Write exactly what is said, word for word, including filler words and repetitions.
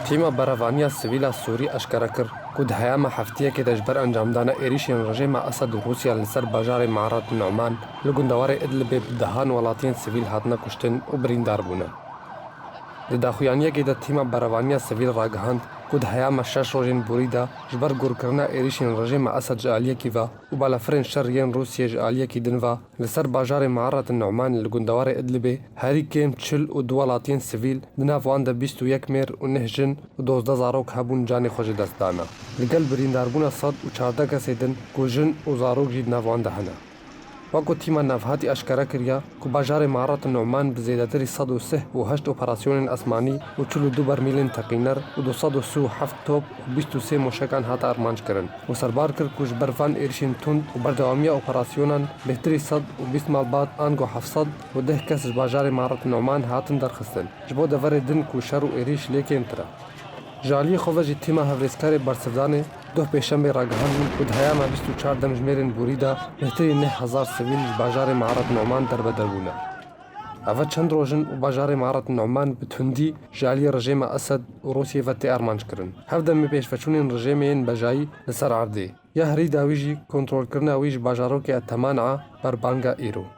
Tîma Berevaniya Sivîl a Sûrî eşkere kir ku di heyama heftiyekê de ji ber encamdana êrîşên rejîma Esed û Rûsya li ser bajarê Me'aret Nu'man li gundewarê Idlibê bi dehan welatiyên sivîl hatine kuştin û birîndar bûne. Di daxuyaniyekê de Tîma Berevaniya Sivîl ragihand ku di heyama şeş rojên borî de ji ber gorkirina êrîşên rejîma Esed ji aliyekî ve û balafirên şer yên Rûsiyê ji aliyekî din ve li ser bajarê Me'aret Nu'man li gundewarê Idlibê herî kêm çil û du welatiyên sivîl, di nav wan de bîst û yek mêr û neh jin û dozdeh zarok hebûn canê xwe ji dest dane. Li gel birîndarbûna sed û çardeh kesê din ku jin û zarok jî di nav wan de hene. Wek ku tîma navhatî eşkere kiriye ku bajarê Me'aret Nu'man bi zêdetirî sed û sih û heşt operasyonên esmanî û çil û du bermîlên teqîner û du sed û sî û heft top û bîst û sê moşekan hate armanc kirin û serbar kir ku ji ber van êrişên tund û berdewamiya operasyonan bêhtirî sed û bîst malbat ango heft sed û deh kes ji bajarê Me'aret Nu'man hatin derxistin, ji bo deverê din ku şer û êrîş lê kêmtir e. Ji aliyê xwe ve jî tîma hevrêzkarê bersivdanê doh pêşembê ragihandin ku di heyama bîst û çar demjimêrên borî de bêhtirî neh hezar sivîl ji bajarê Me'aret Nu'man derbeder bûne. Eve çend roj in û bajarê Me'aret Nu'man bi tundî ji aliyê rejêma Esed û Rûsiyê ve tê armanc kirin. Hevdemê pêşveçûnên rejêmê yên bejayî li ser erdê, ya herî dawî jî kontrolkirina wî ji bajarokê Teman'a berbanga îro.